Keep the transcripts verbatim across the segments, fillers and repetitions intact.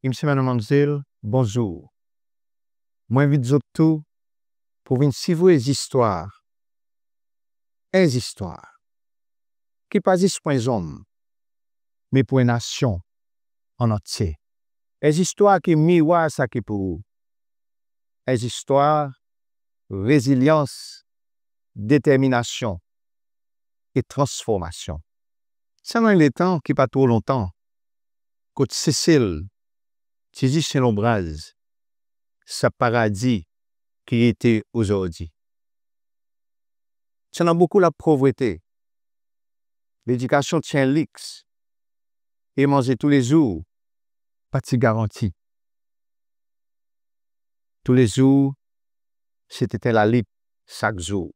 Msye, madanm, manmzel, bonzour. Mon envit zot tou pour vin sivre zistwar, en zistwar ki pa zis pour en zonm, me pour en nasyon an antye. En zistwar ki mirwar sa ki pour ou. En zistwar rezilyans, determinasyon e transformasyon. Sa dan letan ki pa tro lontan, kot Sesel ti zis en lonbraz sa paradi ki i ete ozordi. Ti annan bokou lapovrete, ledikasyon ti en liks, e manze toulezour pa ti garanti. Toulezour se ti en lalit sak zour.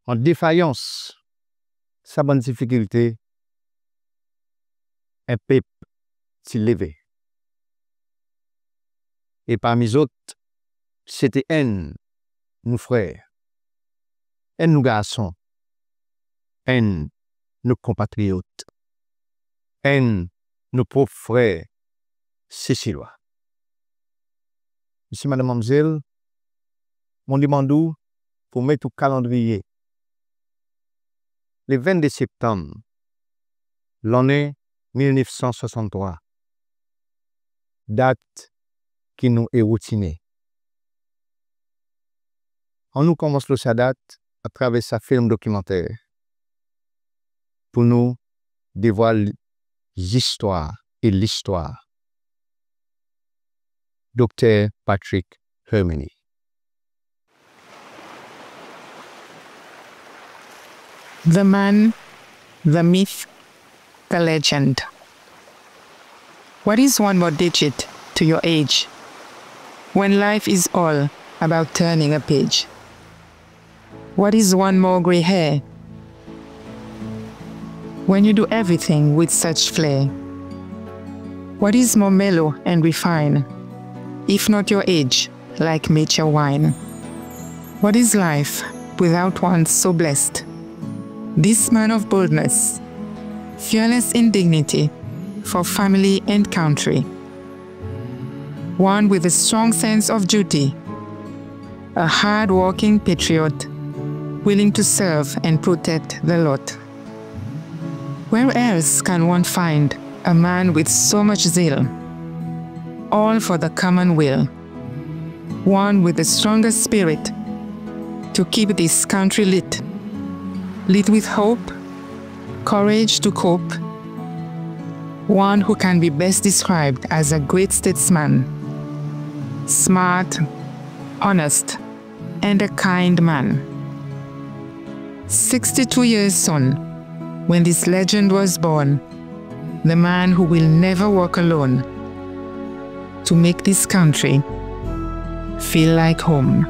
An defayans sa bann difikilte, en pep ti leve. E parmi zot, se ti enn nou frer, enn nou garson, enn nou konpatriyot, enn nou prop frer Seselwa. Msye, madanm, manmzel, mon demann ou pour met ou kalandriye le vennde Septanm lannen mil nef san swasanntrwa, dat ki nou e routine. Annou konmans lo sa dat atraver sa film dokimanter pour nou devwal zistwar e listwar Dokter Patrick Herminie. The man, the myth, the legend. What is one more digit to your age when life is all about turning a page? What is one more grey hair when you do everything with such flair? What is more mellow and refined, if not your age, like mature wine? What is life without one so blessed? This man of boldness, fearless in dignity for family and country. One with a strong sense of duty, a hard-working patriot, willing to serve and protect the lot. Where else can one find a man with so much zeal, all for the common will? One with the strongest spirit to keep this country lit, lit with hope, courage to cope. One who can be best described as a great statesman, smart, honest, and a kind man. Sixty-two years soon, when this legend was born, the man who will never walk alone to make this country feel like home.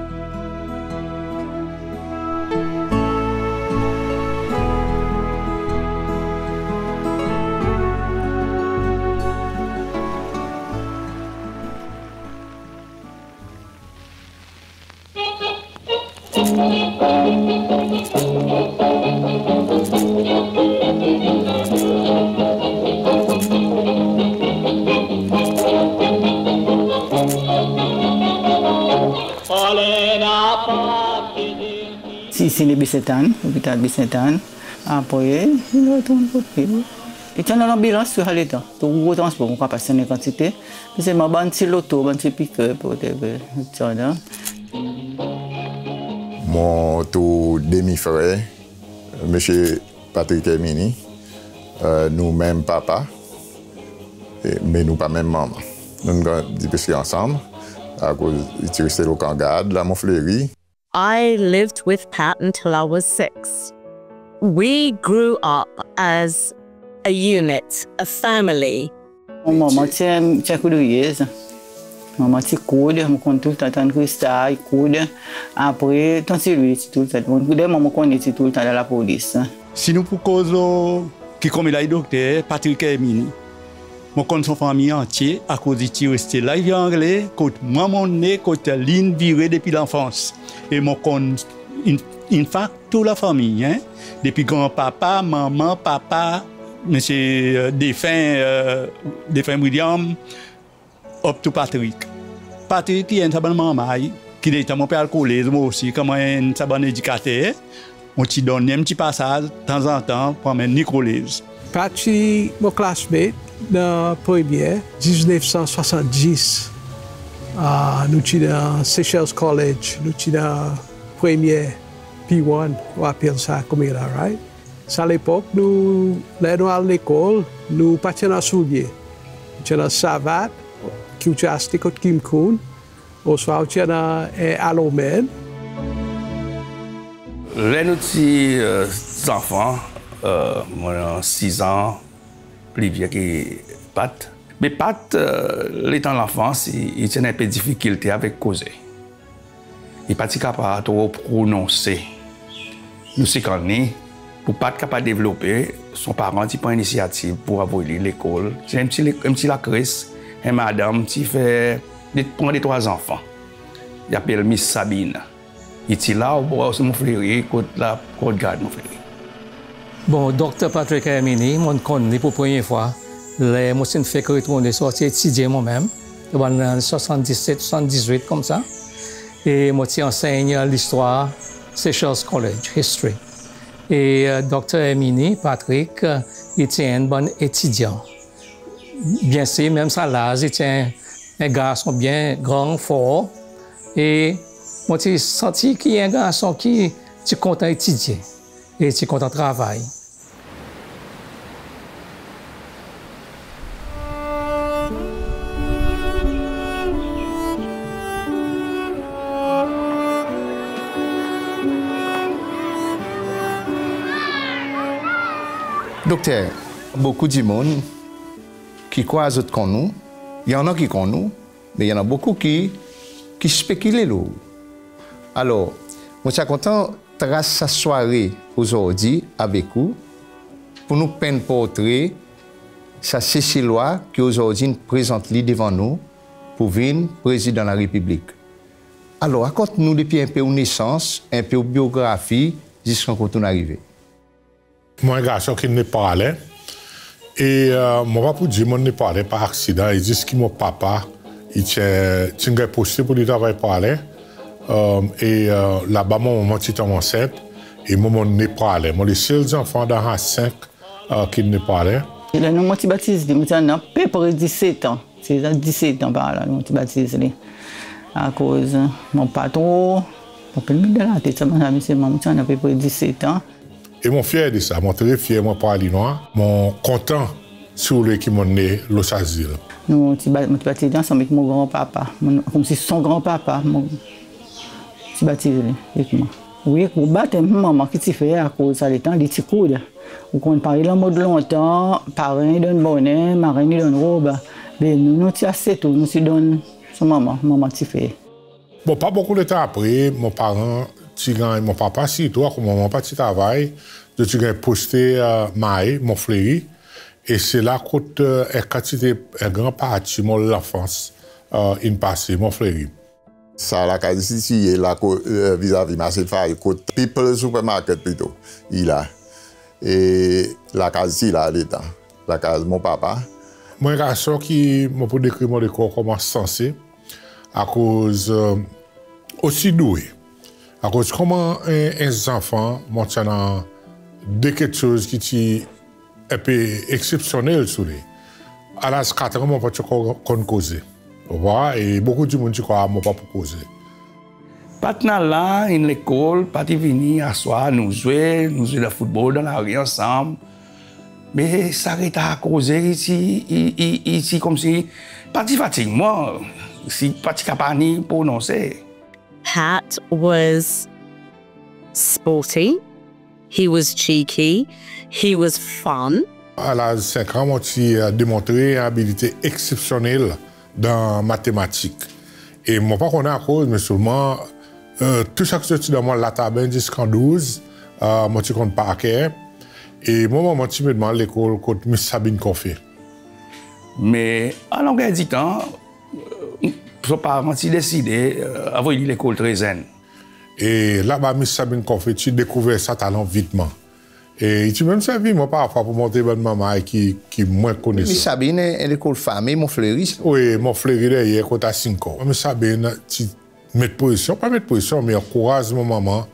Ti, ti isi Baie Sent Ann, lopital Baie Sent Ann. Apre, i retourn kot li. I ti annan lanbilans tou sa letan. Tou gro transpor, mon krwar pa ti annan kantite. Me selman bann ti loto, bann ti pickup, whatever, ti annan. Mon tou demi frer, Msye Patrick Herminie, e, nou menm papa, e, me nou pa menm manman. Nou'n grandi preski ansanm, akoz i ti reste lo Kan Gad, La Mont Fleuri. I lived with Pat until I was six. We grew up as a unit, a family. Mon manman ti en, ti en koudriyez. Manman ti koud, mon konn toultan tann Krista i koud. Apre, Tanti Lwi ti toultan, mon, de manman mon konnen ti toultan dan lapolis. Si nou pou koz lo ki konmela i dokter Patrick Herminie, mon konn son fanmir antye, akoz i ti reste La Rivière Anglaise, kot mwan mon'n ne, kot li'n vire depi lanfans. E mon konn, in, in fact, tou lafanmir, en, depi granpapa, manman, papa, Msye, e, defen, e, defen William, Up to Patrick. Patrick i enn sa bann marmay ki letan mon pe al kolez, mwan osi konman enn sa bann edikater, mon ti donn li en pti pasaz tanzantan pour anmenn li kolez. Pat ti mon classmate dan premyer, diznef san swasanndis. Ah, nou ti dan Seychelles College, nou ti dan premyer, P one, ou apel sa konmela, right? Sa lepok, nou, ler nou al lekol, nou pa ti annan soulye. Nou ti annan savat, ki ou ti aste kot Kim Koon, oswa ou ti annan, e, Alomèn. Ler nou ti, e, zanfan, e, mon sizan pli vye ki Pat. Me Pat, e, letan lanfans, i, i ti annan en pe difikilte avek koze. I pa ti kapab tro prononse. Nou sikann li, pour Pat kapab devlope, son paran ti pran linisyativ pour avoy li lekol. Ti en pti le-, en pti lakres, en madanm ti fer, ti pran de trwa zanfan. I apel Miss Sabine. I ti la obor Mont Fleuri, kot la, kot gard Mont Fleuri. Bon, Dokter Patrick Herminie, mon'n konn li pour premye fwa ler mon ti'n fek retournen sorti etidye mon menm, dan bann ane swasanndiset, swasanndizuit koumsa. E mon ti ansenny listwar Seychelles College, History. E, e, Dokter Herminie, Patrick, e, i ti enn bann etidyan. Byensir, menm sa laz, i ti en, en garson byen gran, for. E mon ti santi ki en garson ki ti kontan etidye e ti kontan travay. Dokter, bokou dimoun ki krwar zot konn ou, i annan ki konn ou, me i annan bokou ki, ki spekile lo ou. Alor, mon ti a kontan tras sa sware ozordi avek ou pour nou penn portre sa Seselwa ki ozordi in prezant li devan nou pour vin Prezidan Larepiblik. Alor, rakont nou depi en pe ou nesans, en pe ou byografi, ziska kot ou'n arive. Mon en garson ki Nepale. E, e, mon pa pou dir mon Nepale par aksidan, e zis ki mon papa, i ti, ti'n ganny poste pour li travay Praslin. E, e, laba mon manman ti tonm ansent, e mwan mon Nepale. Mon le sel zanfan dan sa senk, e, ki Nepale. Ler nou mon ti batiz li, mon ti annan apepre diset an. Sez a diset an par la, mon ti batiz li. Akoz mon pa tro, mon pa met dan latet sa bann zafer, selman mon ti annan apepre diset an. E mon fyer de sa, mon tre fyer, mon Pralinwa, mon kontan si ou le ki mon ne lo sa zil. Nou ti ba-, mon ti batiz li ansanm ek mon granpapa. Mon, konmsi son granpapa, mon ti batiz li ek mwan. Wi, gro batem manman ki ti fer, akoz sa letan li ti koud. Ou konn parey lanmod lontan, parenn i donn bonnen, marenn i donn rob. Be nou, nou ti aste tou, nou ti donn son manman, manman ti fer. Bon, pa bokou letan apre, mon paran ti ganny, mon papa sirtou, akoz manman pa ti travay, zot ti ganny poste, e, Mahé, Mont Fleuri, e se la kot, e, en kantite, en gran parti mon lanfans, e, in pase, Mont Fleuri. Sa lakaz isi, i la ko-, e, vizavi Marcel Faye, kot People's Supermarket plito, i la. E lakaz isi la letan, lakaz mon papa. Mon en garson ki, mon pou dekrir mon lekor konman sanse, akoz, e, osi doue. Akoz konman en, en zanfan, mon ti annan de keksoz ki ti en pe eksepsyonnel sou li. A laz kat an, mon pa ti ankor konn koze. Ou war, e bokou dimoun ti krwar mon pa pou koze. Pat ti annan la, in lekol, Pat ti vini, aswar, nou zwe, nou zwe dan foutbol, dan lari ansanm. Me sa retar koze, i ti, i, i, i ti konmsi, pa ti fatig mwan, si pa ti kapab ni prononse. Pat was sporty. He was cheeky, he was fun. A laz senk an, mon ti, e, demontre en abilite eksepsyonnel dan matematik. E mon pa konnen akoz, me selman, e, tou sa ki zot ti donn mwan, latab en ziskan douz, e, mon ti konn par ker. E mon manman ti met mwan lekol kot Miss Sabine Coffet. Me a longer ditan, e, son paran ti deside, e, avoy li lekol tre zenn. E laba Miss Sabine Coffet ti dekouver sa talan vitman. E i ti menm servi mwan parfwa pour montre bann manmay ki, ki mwen konesan. Miss Sabine, en lekol fanmir, Mont Fleuri. Wi, Mont Fleuri deryer kot Asinko. Miss Sabine ti met presyon, pa met presyon, me ankouraz mon manman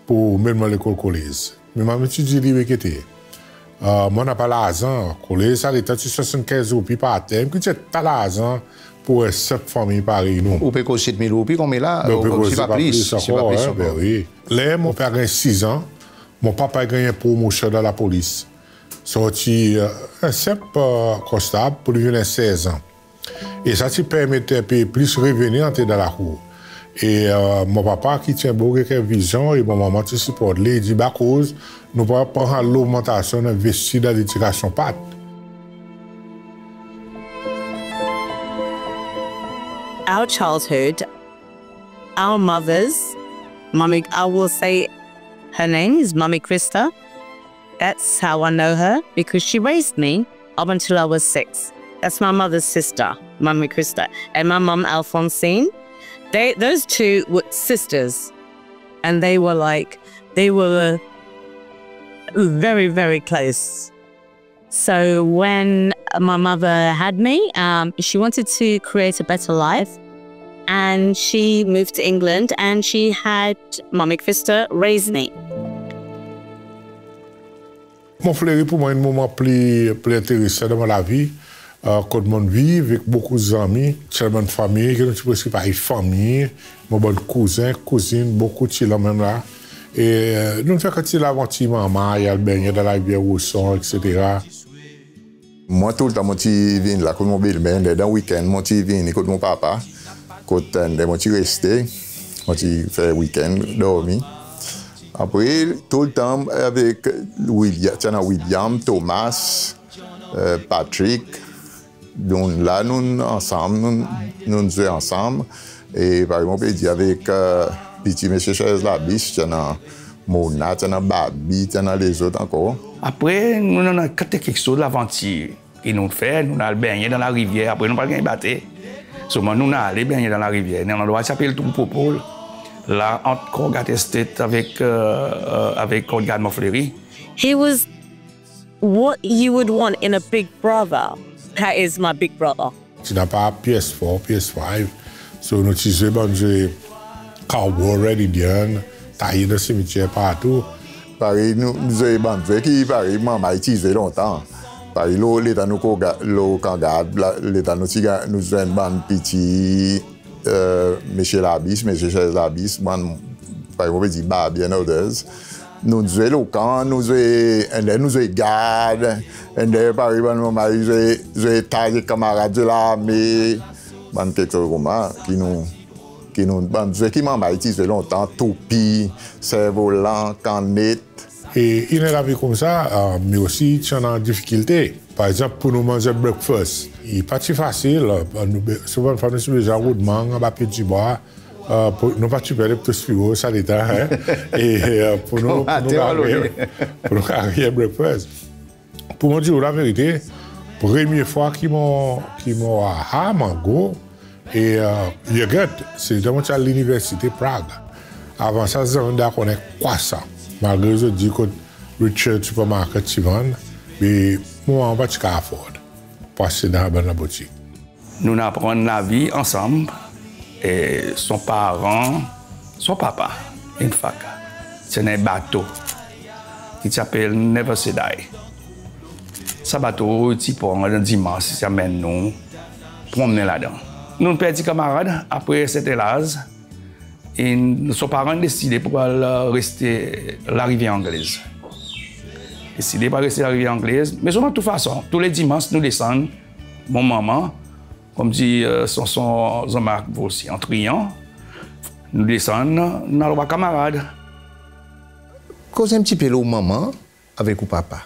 pour menm mwan lekol kolez. Me manman ti dir li, "Wi, gete, mwan napa larzan, kolez sa letan ti swasannkenz roupi par term, ki ti en ta larzan pour en senp fanmir parey nou." Ou pe koz set mil roupi konmela, ben, ou pe koz pa plis, si pa plis ankor. Ler mon pe ganny sizan, mon papa i ganny en promosyon dan lapolis. Sorti en senp konstab pour li vin en serzan. E sa ti permet en pe plis reveni antre dan lakour. E mon papa ki ti en boug ek en vizyon, e mon manman ti siport li, i dir, "Be akoz nou pa pran logmantasyon, nou envesti dan ledikasyon pat." Our childhood, our mothers, Mummy, I will say her name is Mummy Krista. That's how I know her, because she raised me up until I was six. That's my mother's sister, Mummy Krista, and my mum, Alphonsine. They, those two were sisters, and they were like, they were very, very close. So when my mother had me, um, she wanted to create a better life, and she moved to England, and she had Mummy Krista raise me. Mont Fleuri pour mwan en moman pli, pli enteresan dan mon lavi, kot mon'n viv ek bokou zanmi, selman fanmir, ki nou ti preski parey fanmir, mon bann kouzen, kouzin, bokou ti la menm la. E nou fer kantite lavantir manmay, al bennyen dan larivyer Roson, etsetera. Mwan toultan mon ti vin la kot mon belmer, ler dan weekend mon ti vini kot mon papa, kot ler mon ti reste, mon ti fer weekend, dormi. Apre toultan avek William, ti annan William, Thomas, Patrick, nou la nou ansanm, nou, nou zwe ansanm. E parey mon pe dir avek piti Msye Charles Labis, ti annan Mona, ti annan Babi, ti annan lezot ankor. Apre nou annan kantite keksoz lavantir ki nou fer, nou al bennyen dan larivyer, apre nou pa ganny bate. Selman nou ale bennyen dan larivyer, dan landrwa ki apel Trou Popol, la ant Corgate Estate avek, avek Corgate Mont Fleuri. He was what you would want in a big brother. That is my big brother. Ti napa P S four, P S five. So nou ti zwe bann zwe cowboy, Red Indian, taye dan simityer partou. Parey nou, nou zwe bann zwe ki parey manman i ti zwe lontan. Parey lo, letan nou ko ga-, lo Kangad, la, letan nou ti ga-, nou zwenn bann piti Msye Labis, Msye Charles Labis, bann, parey mon pe dir, Babi and others. Nou zwe lo kan, nou zwe, and then nou zwe gad, and then parey bann manman i zwe, zwe tay ek kanmarad, zwe larme, bann keksoz koumsa, ki nou, ki nou, bann zwe ki manman i ti zwe lontan, toupi, servolan, kannet. E dan lavi koumsa, me osi ti annan difikilte. Par egzanp, pour nou manz breakfast, i pa ti fasil, nou be-, souvan fwa nou ti bezwen rod mang anba pye dibwa, nou pa ti pe ale Tospiro sa letan, en. E pour nou, pour nou arive, pour nou arive breakfast. Pour mon dir ou laverite, premye fwa ki mon, ki mon war mango, e yogurt, se letan mon ti al liniversite Prague. Avan sa, zanmi pa konnen kwa sa. Malgre zot dir kot Richard Supermarket ti vann, me mon manman pa ti kapab afford pour aste dan bann labotik. Nou'n aprann lavi ansanm, e son paran, son papa, in fak, ti annan en bato ki ti apel Never Say Die. Sa bato ti pran dimans, ti anmenn nou promnen ladan. Nou'n perdi kanmarad apre serten laz, e son paran in deside pour al reste Larivyer Anglez. Deside pour al reste Larivyer Anglez, me selman tou fason, tou le dimans nou desann, mon manman, konmsi, e, son, son Jean-Marc Vaussy, an Trian, nou desann, nou al war kanmarad. Koz en pti pe lo manman avek ou papa.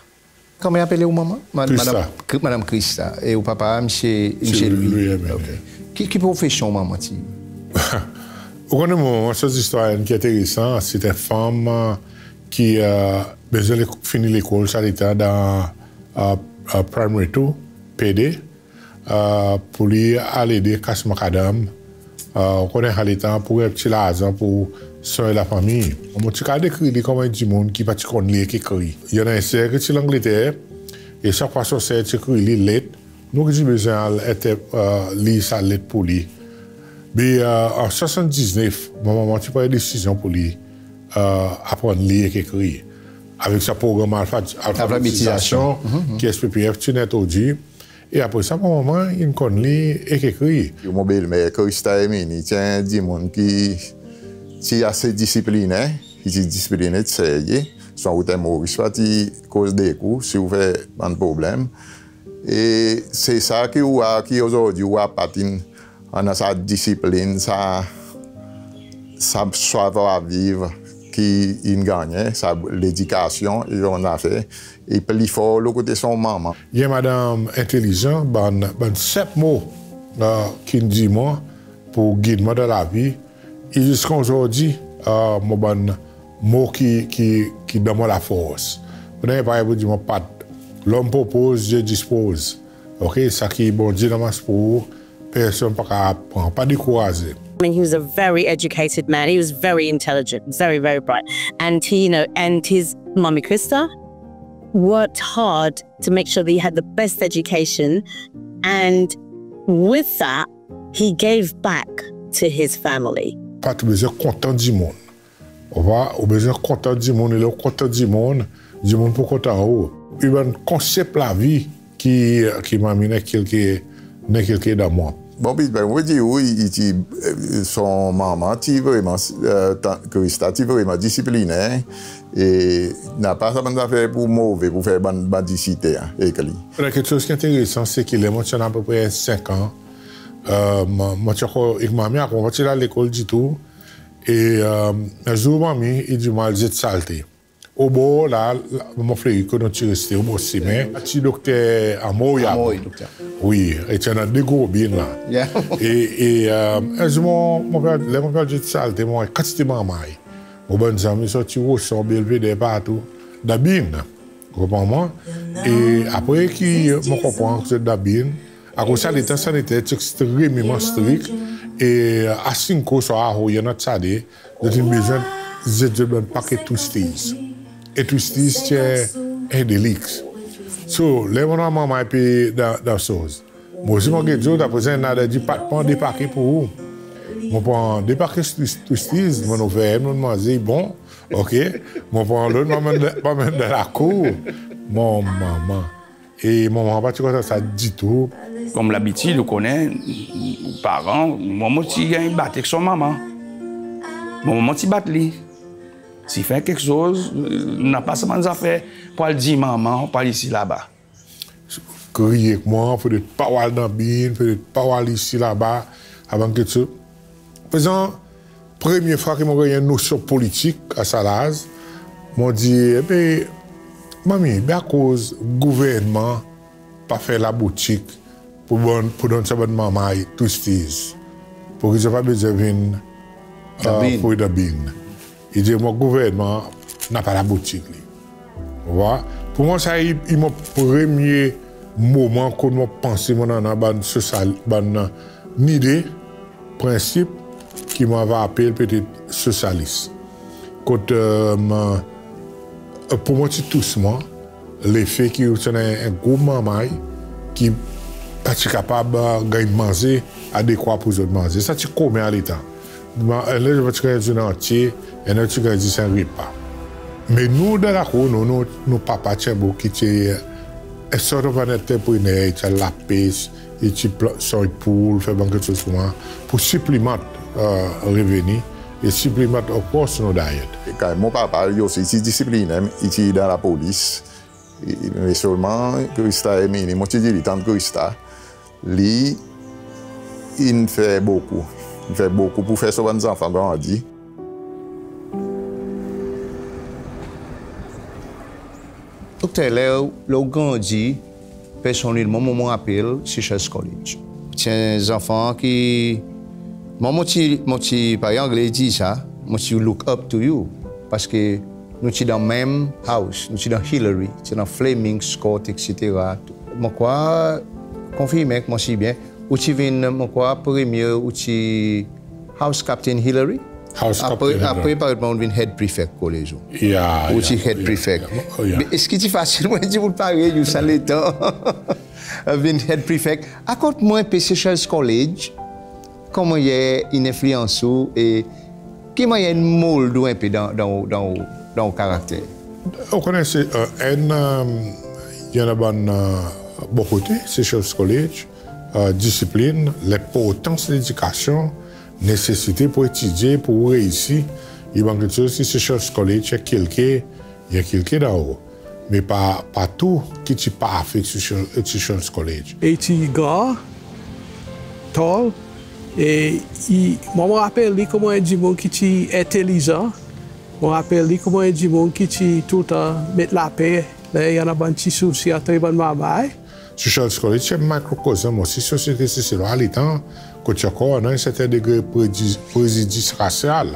Koman i apel ou manman? Ma-, Krista. Madanm Kri-, Madanm Krista. E ou papa, Msye, Msye Louis. Louis Hermine. OK. Ki, ki profesyon manman ti? Ou konnen mon manman, son zistwar enn ki enteresan, se en fanm, e, ki, e, bezwen le-, fini lekol sa letan dan, e, e, primary two, P deux, e, pour li al ede kas makadanm. E, ou konnen sa letan pour en pti larzan pour Son e lafanmir. Mon ti kapab dekrir li konman en dimoun ki pa ti konn lir ek ekrir. I annan en ser ki ti Langleter, e sak fwa son ser ti ekrir li let, nou ti bezwen al enter, lir sa let pour li. Be an swasanndiznef, mon manman ti pran en desizyon pour li aprann lir ek ekrir. Avek sa progranm alfa-, alfabetizasyon ki S P P F ti'n entrodwir. E apre sa, mon manman in konn lir ek ekrir. Mon belmer Krista Herminie ti en dimoun ki ti ase disiplinen, i ti disiplinen, ti serye. Son rout en Moris pa ti koz dekour si ou fer bann problenm. E se sa ki ou war ki ozordi ou war pa ti'n annan sa disiplin, sa, sa savoir vivre ki in gannyen, sa ledikasyon, i annan fer, i pli for lo kote son manman. I en madanm entelizan, bann, bann senp mo ki'n dir mwan pour gid mwan dan lavi, e ziska ozordi mon bann mo ki, ki, ki donn mwan lafors. Ou annan en parey pour dir mwan, Pat, l'homme propose, Dieu dispose. OK, sa ki Bondye anmas pour ou, personn pa kapab pran, pa dekouraze. I mean, he was a very educated man. He was very intelligent, very, very bright. And he, you know, and his mummy Krista worked hard to make sure that he had the best education. And with that, he gave back to his family. Pat, ou bezwen kontan dimoun. Ou war, ou bezwen kontan dimoun, e ler ou kontan dimoun, dimoun pou kontan ou. I bann konsep lavi ki, ki manmi in enkilke, in enkilke dan mwan. Bon, Pitbull, mon pe dir ou, i, i ti, son manman ti vreman, Krista ti vreman disiplinen, e napa sa bann zafer pour move, pour fer bann bandisite ek li. Keksoz ki enteresan, se ki ler mon ti annan apepre senk an, mon, mon ti ankor ek manmi, ankor mon pa ti al lekol ditou. E en zour manmi i dir mwan al zet salte obor la, la, Mont Fleuri kot nou ti reste, obor semen. Ti dokter Amoy. Amoy, dokter. Wi, e ti annan de gro bin la. E, e en zour mon, mon pe al, ler mon pe al zet salte, mon war kantite marmay. Mon bann zanmi sorti Roson, Belvedere, partou, dan bin. Ou konpran mwan? E apre ki mon konpran ki zot dan bin, akoz sa letan saniter ti ekstrememan strik, e a Simcoe, swa Aho, i annan sa de, zot in bezwen zet zot bann paket twisties. E twisties ti en deliks. So ler mon war marmay pe dan, dan soz, mon osi mon get zot, apre sa, annan dir, Pat, pran de paket pour ou. Mon pran de paket twisties, mon ouver, mon manze, bon, OK. Mon pran lot, mon anmenn dan, mon anmenn dan lakour. Mon manman. E mon manman pa ti kontan sa ditou. Konm labitid, ou konnen, paran, mwan mon ti ganny bat ek son manman. Mon manman ti bat li. Si fer keksoz, napa sa bann zafer pour al dir manman, pour al isi laba. Kriye ek mwan, fodre pa ou al dan bin, fodre pa ou al isi laba, sa bann keksoz. Prezan, premye fwa ki mon ganny en nosyon politik a sa laz, mon dir, e be, manmi, be akoz gouvernman pa fer laboutik pour bann, pour donn sa bann marmay twisties, pour ki zot pa bezwen vin, pour dan bin. I dir mwan gouvernman napa laboutik li. Ou war? Pour mwan sa i, i mon premye moman kot mon panse mon annan bann sosyal, bann nide, prensip ki mon ava apel petet sosyalis. Kot pour mwan ti tous mwan, lefe ki ou ti annan en group marmay ki pa ti kapab ganny manze adekwa pour zot manze. Sa ti komen a letan. Enn letan zot ti ganny en zournen antye, enn letan zot ti ganny zis en repa. Me nou dan lakour, nou, nou, nou papa ti en boug ki ti en sort of an antreprener, i ti al lapes, i ti plant son poul, fer bann keksoz koumsa, pour siplimant reveni e siplimant, of course, nou dayet. E kan mon papa, li osi ti disiplinen, i ti dan lapolis. Me selman Krista Herminie, mon ti dir li, tant Krista, li in fer bokou. In fer bokou pour fer son bann zanfan grandi. Dokter, ler, ler ou grandi, personnelman, mwan mon rapel Seychelles College. Ti en zanfan ki, mwan mon ti, mon ti, parey Angle i dir sa, mon ti look up to you. Parski nou ti dan menm house, nou ti dan Hillary, ti dan Fleming, Scott, et cetera. Mon krwar, konfirmen ek mwan si byen, ou ti vin, mon krwar, premye, ou ti house captain Hillary? House Captain, apre, parey mon vin head prefect kolez ou. Ya, ou ti head prefect. Me eski ti fasil pour en dimoun parey ou sa letan vin head prefect? Rakont mwan en pe Seychelles College, ki mannyer in enfliyans ou e ki mannyer in mold ou en pe dan, dan, dan, dan ou karakter? Ou konnen se, e, en, e, i annan bann, e, bon kote Seychelles College, e, disiplin, lenportans ledikasyon, nesesite pour etidye, pour ou reisi, i bann keksoz ki Seychelles College i enkilke, i enkilke dan ou. Me pa, pa tou ki ti parfe Seychelles, Seychelles College. E ti gran, tall, e i, mwan mon rapel li konman en dimoun ki ti entelizan, mon rapel li konman en dimoun ki ti toultan met lape ler i annan bann ti sousi ant bann marmay. Seychelles College ti en mikrokosm osi sosyete Seselwa letan, kot ti ankor annan en serten degre predi-, prezidis rasyal.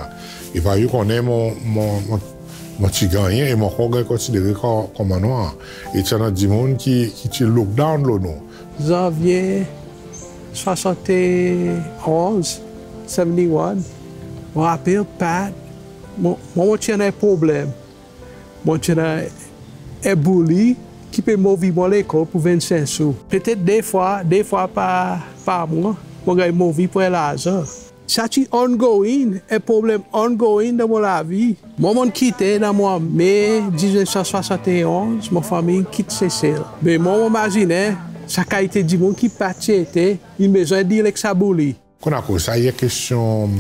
E parey ou konnen mon, mon, mon, mon ti gannyen, e mon ankor ganny konsidere kon, konman nwanr. E ti annan dimoun ki, ki ti look down lo nou. Zanvye swasantonz, seventy-one, mon rapel, Pat, mon, mon, mon ti annan en problenm. Mon ti annan en bully ki pe move mwan lekol pour vennsenk sou. Petet de fwa, de fwa par, par mwan, mon ganny move pour en larzan. Sa ti ongoing, en problenm ongoing dan mon lavi. Mwan mon'n kite dan mwan Me diznef san swasantonz, mon fanmir in kit Sesel. Me mwan mon mazinen, sa kalite dimoun ki Pat ti ete, in bezwen deal ek sa bully. Konn akoz sa i en kestyon,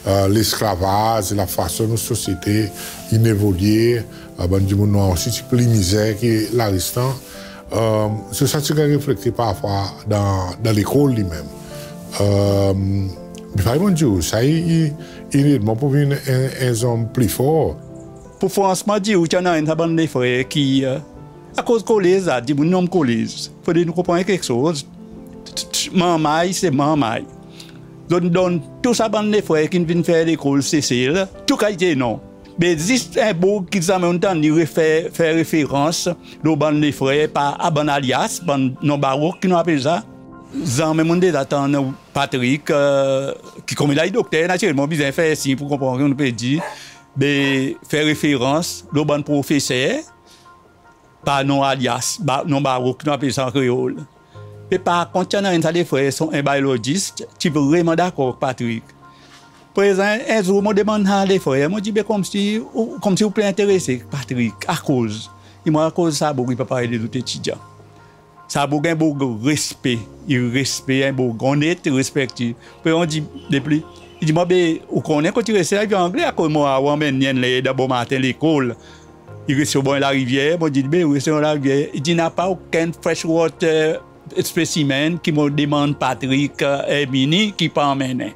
e, lesklavaz, lafason nou sosyete in evolye, e, bann dimoun nwanr osi ti pli mizer ki larestan. E, so sa ti ganny reflekte parfwa dan, dan lekol li menm. E, me parey mon dir ou, sa i, i, i ed mwan pour vin en, en zonm pli for. Pour fransman dir ou, ti annan sa bann lefrer ki, e, akoz kolez la, dimoun nonm kolez. Fodre nou konpran keksoz. Marmay se marmay. Zot donn tou sa bann lefrer ki'n vin fer lekol Sesel tou kalite non. Me zis en boug ki zanmen ou'n tann li refer, fer referans lo bann lefrer par sa bann alyas, bann non barok ki nou apel sa. Zanmen mon'n deza tann Patrick, e, ki konmela i dokter, natirelman bezwen fer siny pour konpran ki nou pe dir, be fer referans lo bann profeser par non alyas, ba-, non barok, nou apel sa an kreol. Me par kont, ti annan enn sa lefrer, son, en biologist, ti vreman dakor ek Patrick. Prezan, en zour, mon demann sa lefrer, mon dir, be konmsi ou, konmsi ou pli enterese ek Patrick, akoz? I dir mwan, akoz sa boug i pa parey lezot etidyan. Sa boug en boug respe, i respe, en boug onnet, respektif. Prezan mon dir, depli, i dir mwan, be ou konnen kot i reste, i annan Angle, akoz mon war ou anmenn li enn ler dan bomaten lekol. I reste o bor larivyer, mon dir, be ou reste o bor larivyer. I dir napa okenn fresh water specimen ki mon demann Patrick, e, Herminie, ki pa anmennen.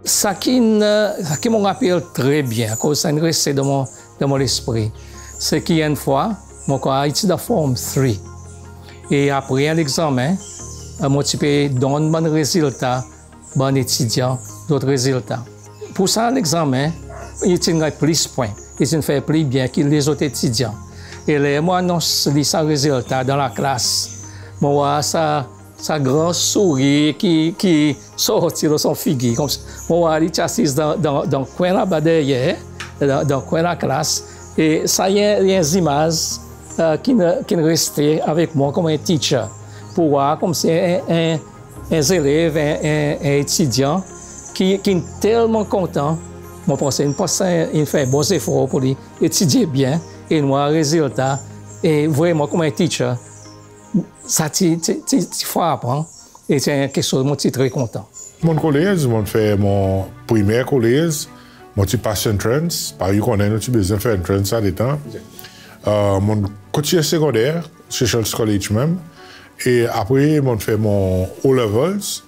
Sa ki'n, sa ki mon rapel tre byen, akoz sa in reste dan mon, dan mon lespri, se ki enn fwa, mon krwar i ti dan Form three. E apre en legzanmen, e, mon ti pe donn bann rezilta bann etidyan, zot rezilta. Pour sa legzanmen, i ti'n ganny plis pwen, i ti'n fer pli byen ki lezot etidyan. E ler mon anons li sa rezilta dan laklas, mon war sa, sa gran sourir ki, ki sorti lo son figir. Konmsi, mon war li ti asiz dan, dan, dan kwen laba deryer, dan, dan kwen laklas. E sa i en, i en zimaz, e, ki'n, ki'n reste avek mwan konman en teacher. Pour war konmsi en, en, en zelev, en, en, en etidyan ki, ki'n telman kontan, mon panse in pas, in fer bon zefor pour li etidye byen, e in war rezilta, e vreman konman en teacher, sa ti, ti, ti, ti frapan, e ti en keksoz mon ti tre kontan. Mon'n kolez, mon'n fer mon primer kolez, mon ti pas entrance, parey ou konnen nou ti bezwen fer entrance sa letan. E, mon'n kontinyen segonder, Seychelles College menm. E apre, mon'n fer mon O-levels.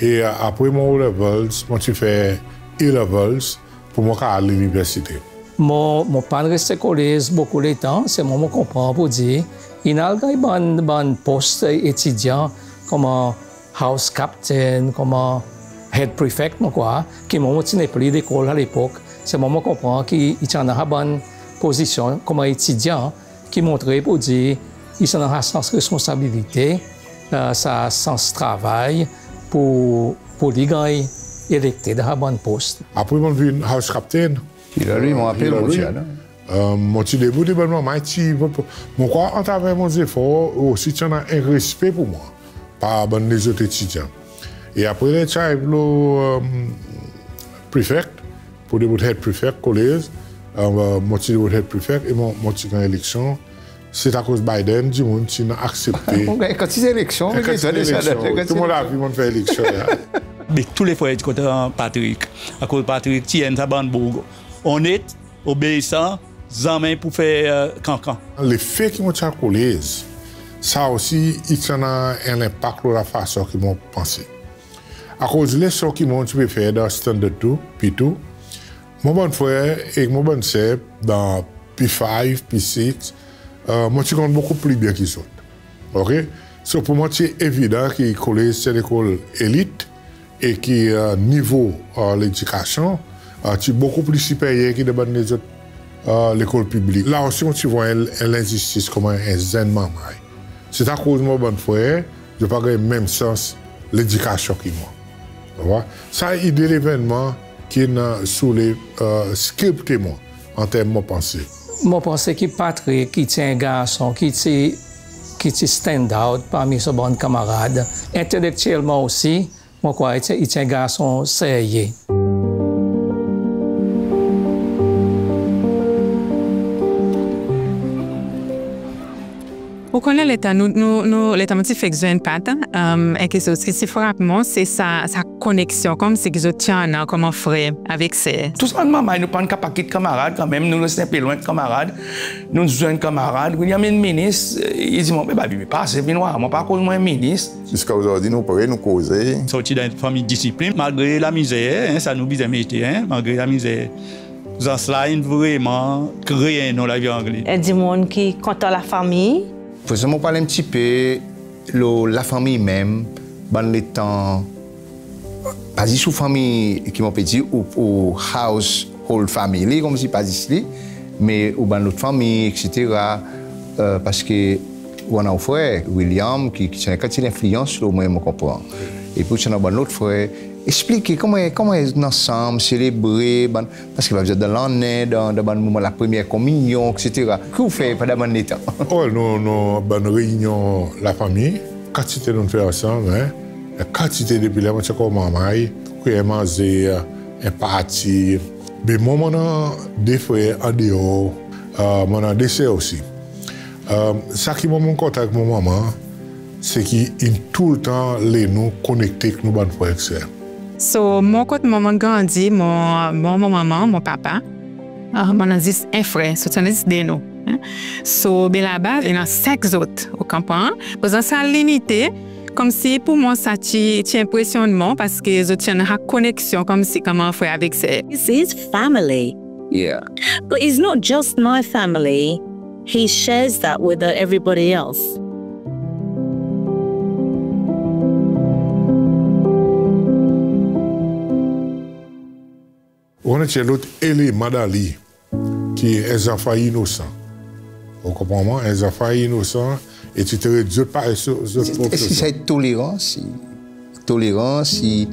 E apre mon O-levels, mon ti fer A-levels pour mon kapab al liniversite. Mon, mon pa'n reste kolez bokou letan, selman mon konpran pour dir, in al ganny bann, bann pos etidyan, konman house captain, konman head prefect, mon krwar, ki mwan mon ti nepli lekol alepok. Selman mon konpran ki i ti annan sa bann pozisyon konman etidyan ki montre pour dir i ti annan sa sans responsabilite, e, sa sans travay pour, pour li ganny elekte dan sa bann pos. Apre mon vin House Captain. Hillary, mon rapel, mon ti la. Mon ti debout, e bann manmay ti, mon krwar atraver mon zefor osi ti annan en respe pour mwan par bann lezot etidyan. E apre ler ti ariv lo prefect, pour debout head prefect college, mon ti debout head prefect e mon, mon ti ganny eleksyon. Se akoz Biden, dimoun ti'n aksepte. Mon ganny kantite eleksyon, mon ganny kantite eleksyon. Tou mon lavi mon'n fer eleksyon, ya. Be tou le frer ti kontan Patrick. Akoz Patrick ti enn sa bann boug onnet, obeisan, zanmen pour fer kankan. Lefe ki mon ti al kolez, sa osi i ti annan en lenpak lo lafason ki mon panse. Akoz leson ki mon ti pe fer dan Standard two, P two, mon bann frer ek mon bann ser dan P five, P six, mon ti konn bokou pli byen ki zot. OK? So pour mwan ti evidan ki kolez ti en lekol elit e ki nivo ledikasyon ti bokou pli siperyer ki dan bann lezot lekol piblik. La osi mon ti vwar en, en lenzistis konman en zenn manmay. Se akoz mon bann frer, zot pa ganny menm sans ledikasyon ki mwan. Ou war? Sa i de levennman ki'n soule skripte mwan an term mon panse. Mon panse ki Patrick i ti en garson ki ti, ki ti stand out parmi son bann kanmarad. Entelektyelman osi, mon krwar i ti, i ti en garson serye. Ou konnen letan nou, nou, nou, letan mon ti fek zwenn Pat, en keksoz ki ti frap mwan, se sa, sa koneksyon konmsi ki zot ti annan konman frer avek ser. Tou sa bann manmay, nou pa'n kapab kit kanmarad kanmenm, nou res en pe lwen kanmarad, nou zwenn kanmarad. William in minis, i dir mwan, be, be, pase vin war mwan, pa koz mwan minis. Ziska ozordi nou pre, nou koze. Sorti dan en fanmir disiplin, malgre lamizer, sa nou bezwen mete, malgre lamizer. Zans la in vreman kree en non lavi angle. En dimoun ki kontan lafanmir. Prezan mon pral en pti pe lo lafanmir menm, bann letan, pa zis ou fanmir, ki mon pe dir, ou, ou household family, konmsi pa zis li, me ou bann lot fanmir, etsetera. Parski ou annan ou frer, William, ki, ki ti annan en kantite lenfliyans lo mwan, mon konpran. Epi ou ti annan bann lot frer. Eksplike konman, konman zot ansanm selebre, bann, parski pa zot dan lannen, dan, dan bann moman lapremyer kominyon, etsetera. Ki ou fer pandan bann letan? Well, nou, nou bann reinyon lafanmir, kantite nou'n fer ansanm, en. Kantite depi ler mon ti ankor manmay, kouyer manze, en parti. Be mwan mon annan de frer an deor, mon annan de ser osi. Sa ki mwan mon kontan ek mon manman, se ki in toultan le nou konekte ek nou bann frer ek ser. So, mwan kot mwan mon'n grandi, mon, mon, mon manman, mon papa, mon annan zis en frer, so ti annan zis de nou. So, be laba, i annan senk zot, ou konpran? Prezan sa linite, konmsi pour mwan sa ti, ti enpresyonn mwan, parski zot ti annan sa koneksyon konmsi konman frer avek ser. This is family. Yeah. But it's not just my family. He shares that with, uh, everybody else. Ou konnen ti en lot eleman dan li, ki en zanfan inosan. Ou konpran mwan? En zanfan inosan, e ti tret zot parey zot, zot prop zanfan. Eski sa i tolerans, i tolerans, i,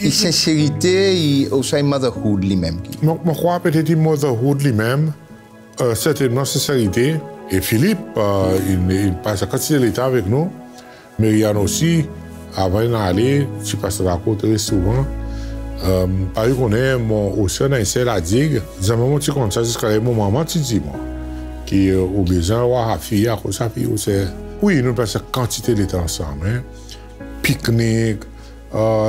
i senserite, i, ouswa i motherhood li menm ki? Mon, mon krwar petet i motherhood li menm, sertennman senserite. E Philippe, in, in pas en kantite letan avek nou. Marianne osi, avan in ale, ti pas la kot tre souvan. Parey ou konnen, mon osi annan en ser La Digue, zanmen mon ti konn sa ziska ler mon manman ti dir mwan ki ou bezwen war sa fiy akoz sa fiy ou ser. Wi, nou pas en kantite letan ansanm, en. Piknik,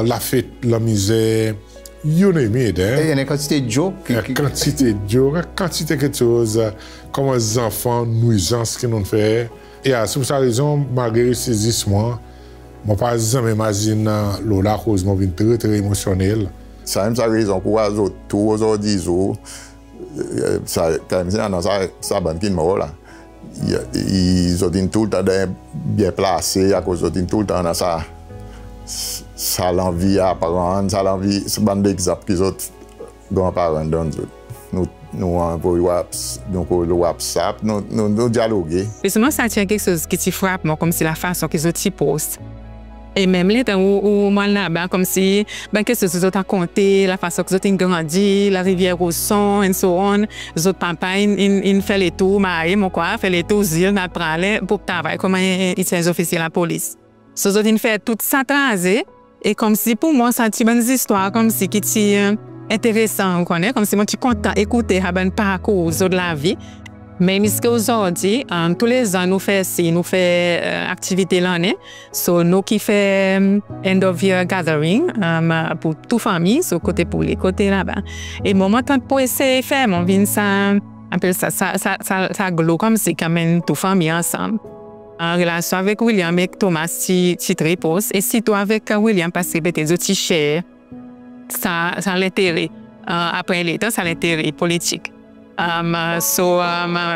lafet, lamizer, you name it, en. E i annan en kantite joke. En kantite joke, en kantite keksoz, konman zanfan, nwizans ki nou'n fer. E se pour sa rezon, malgre se zis mwan, mon pa zanmen mazin lo la akoz mon vin tre, tre emosyonnel. Sa menm sa rezon pour war zot tou ozordi zour, sa, kanmenm si annan sa, sa bann ki'n mor la. I, i, zot in toultan dan byen plase, akoz zot in toultan annan sa, sa lanvi aprann, sa lanvi, sa bann legzanp ki zot granparan donn zot. Nou, nou anvoy war, nou koz lo WhatsApp, nou, nou, nou dyaloge. Me selman sa ti en keksoz ki ti frap mwan, konmsi lafason ki zot ti pros. E menm letan ou, ou, ou al laba, konmsi bann keksoz ki zot a rakonte, lafason ki zot in grandi, Larivyer Roson, and so on, zot papa in, in, in fer letour, marye, mon krwar, fer letour zil, al travay, pour travay konman en, en, en zofisye lapolis. So zot in fer tou sa traze, e konmsi pour mwan sa ti bann zistwar konmsi ki ti, e, enteresan, ou konnen, konmsi mon ti kontan ekoute sa bann parkour zot lavi. Me ziska ozordi, e, toulezan nou fer si, nou fer, e, aktivite lannen. So nou ki fer, e, end of year gathering, e, pour tou fanmir, so kote Pouli, kote laba. E mwan mon tann pour esey fer, mon vin sa, apel sa, sa, sa, sa, sa glo konmsi ki anmenn tou fanmir ansanm. An relasyon avek William ek Thomas ti, ti tre pros, e sirtou avek, e, William, paski petet zot ti share sa, sa lentere, e, apre letan, sa lentere politik. E, so, e,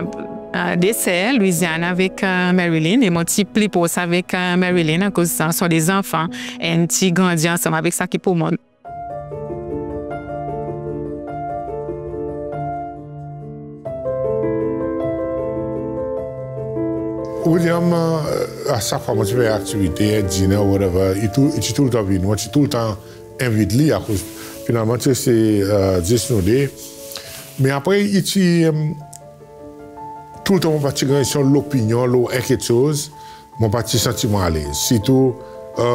e, de ser, Louisiane avek, e, Marilyn, e mon ti pli pros avek, e, Marilyn, akoz sa son de zanfan, e nou ti grandi ansanm avek sa ki pour mwan. William, e, a sak fwa mon ti fer aktivite, en diner, whatever, i tou, i ti toultan vini, mon ti toultan envit li, akoz finalman ti reste, e, zis nou de. Me apre, i ti, e, toultan mon pa ti ganny son lopinyon lo en keksoz, mon pa ti santi mwan alez, sirtou, e,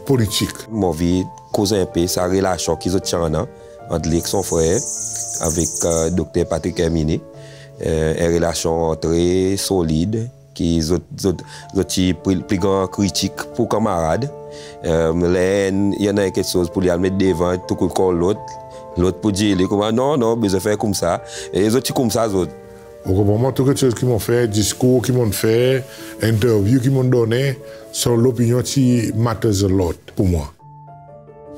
politik. Mon anvi koz en pe sa relasyon ki zot ti annan ant li ek son frer, avek, e, Dokter Patrick Herminie, e, en relasyon tre solid, ki zot, zot, zot ti pli, pli gran kritik pour kanmarad. E, ler enn i annan en keksoz pour li al met devan, tou kout kor lot, lot pou dir li konman, non, non, bezwen fer koumsa. E zot ti koumsa zot. Ou konpran mwan, tou keksoz ki mon fer, diskour ki mon fer, entervyou ki mon donnen, son lopinyon ti matters a lot pour mwan.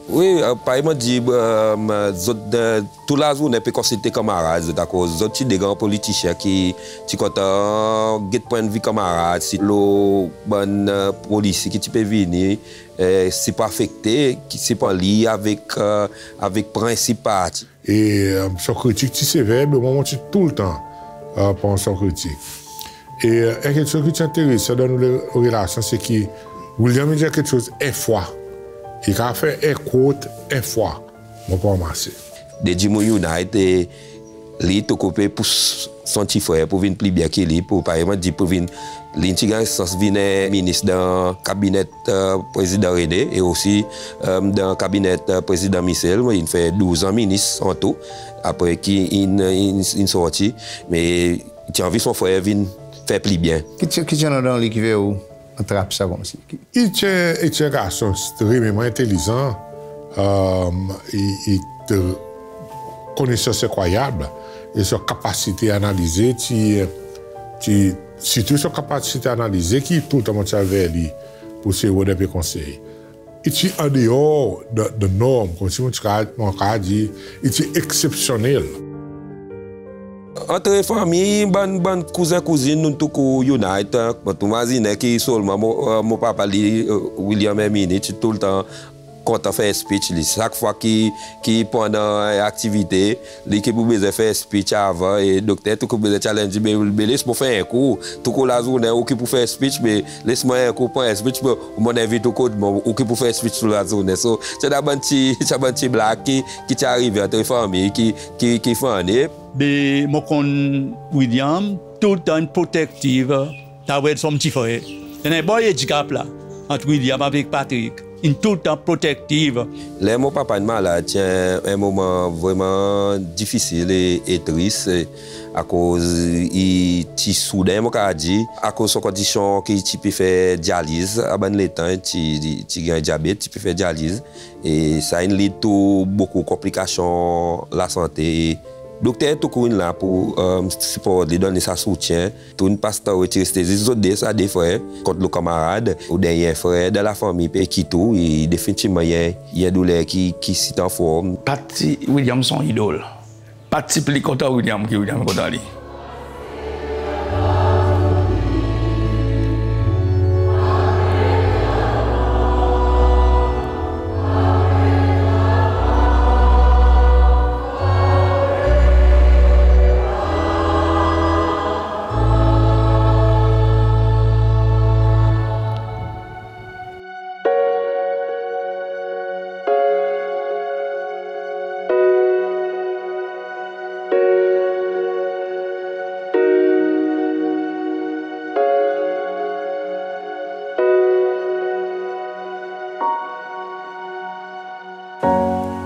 Wi, e, parey mon dir, e, zot, e, tou lazournen pe konsilte kanmarad zot, akoz zot ti de gran politisyen ki ti kontan get pwennvi kanmarad, si lo bann, e, polisi ki ti pe vini, e, si pou afekte, ki si pou anliny avek, e, avek prensip parti. E, e, son kritik ti sever, me mwan mon ti toultan, e, pran son kritik. E, e, en keksoz ki ti enteresan dan nou le, relasyon, se ki William i dir keksoz en fwa. I kapab fer en quote en fwa. Mon pou ranmase. De dimoun unite, e li tou kou pe pous son ti frer pour vin pli byen ki li, pour, parey mon dir, pour vin, li ti ganny sans vin en minis dan kabinet, e, Prezidan René, e osi, e, dan kabinet, e, Prezidan Michel, in fer douz an minis an tou, apre ki in, in, in sorti, me ti anvi son frer vin fer pli byen. Ki ti, ki ti annan dan li ki fer ou atrap sa konmsi? I ti, i ti en garson ekstrememan entelizan, e, i, i ti konesans enkrwayab, e son kapasite analize ti, ti, sirtou son kapasite analize ki toultan mon ti al ver li pour sey rod en pe konsey. I ti an deor de, de norm, konmsi mon ti kapab, mon kapab dir, i ti eksepsyonnel. Antre fanmir, bann, bann kouzen kouzin, nou tou kou unite, e. Bon, tou mazinen ki selman mon, e, mon papa li, e, William Herminie, ti toultan kontan fer speech li. Sak fwa ki, ki pandan, e, aktivite, li ki pou bezwen fer speech avan, e dokter tou kou bezwen challenge, be, be les mwan fer en kou, tou kou lazournen, ou ki pou fer speech, be les mwan en kou pran speech, be mon envit ou kot mwan, ou ki pou fer speech tou lazournen. So, se sa bann ti, sa bann ti blag ki, ki ti arive antre fanmir, ki, ki, ki funny. Be mon konn William, toultan in protective, toward son ti frer. Annan en bon andikap la, ant William avek Patrick. In toultan protective. Ler mon papa in malad, ti en, en moman vreman difisil e, e tris, e, akoz i ti souden, mon kapab dir, akoz son kondisyon ki ti pe fer dyaliz, a bann letan, ti, ti ganny dyabet, ti pe fer dyaliz. E sa in lead to bokou konplikasyon lasante. Dokter tou kou in la pour, e, siport li, donn li sa soutyen. Tou nou pas tan, ti reste zis zot de, sa de frer, kont lo kanmarad, ou dernyen frer dan lafanmir pe kit ou, e definitivman i en, i en douler ki, ki sit an form. Pat William son idol. Pat ti pli kontan William ki William kontan li.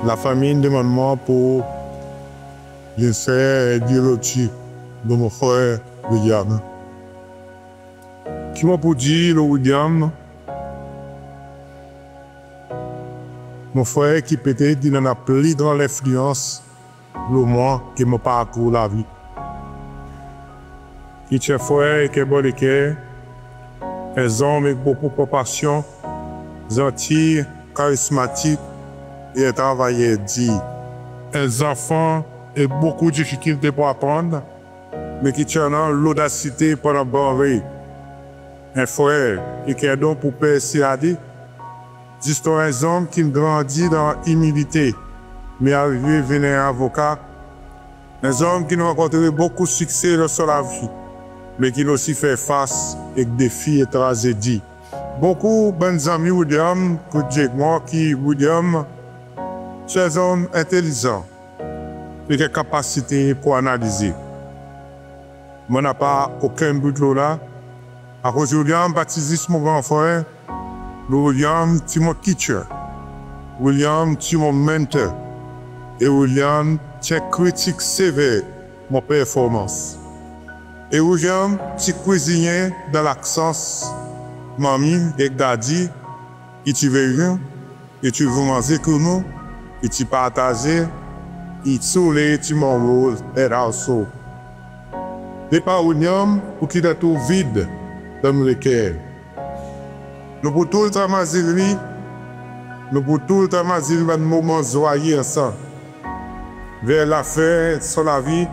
Lafanmir in demann mwan pour vin fer en diyaloji lo mon frer William. Ki mon pou dir lo William, mon frer ki petet in annan pli gran lenfliyans lo mwan e mon parkour lavi. I ti en frer ek en bon leker, en zonm ek bokou konpasyon, zanti, karizmatik e en travayer dir. En zanfan ek bokou difikilte pour aprann, me ki ti annan lodasite pour annan bann rey. En frer ek en don pour persyade, zistwar en zonm ki'n grandi dan imilite, me arive vin en avoka. En zonm ki'n rankontre bokou sikse dan son lavi, me ki'n osi fer fas ek defi e trazedi. Bokou bann zanmi William pou dir ek mwan ki William ti en zonm entelizan, ek en kapasite pour analize. Mon napa okenn dout lo la, akoz William pa ti zis mon gran frer, me William ti mon teacher, William ti mon mentor, e William ti en kritik sever mon performans. E William ti kwizinyen dan labsans Manmi ek Dadi, i ti vey nou, i ti vin manze ek nou, i ti partaze, i ti oule ti mon rol head household. Depar William pou kit en trou vid dan nou leker. Nou pou toultan mazin li, nou pou toultan mazin bann moman zwaye ansanm. Ver lafen son lavi,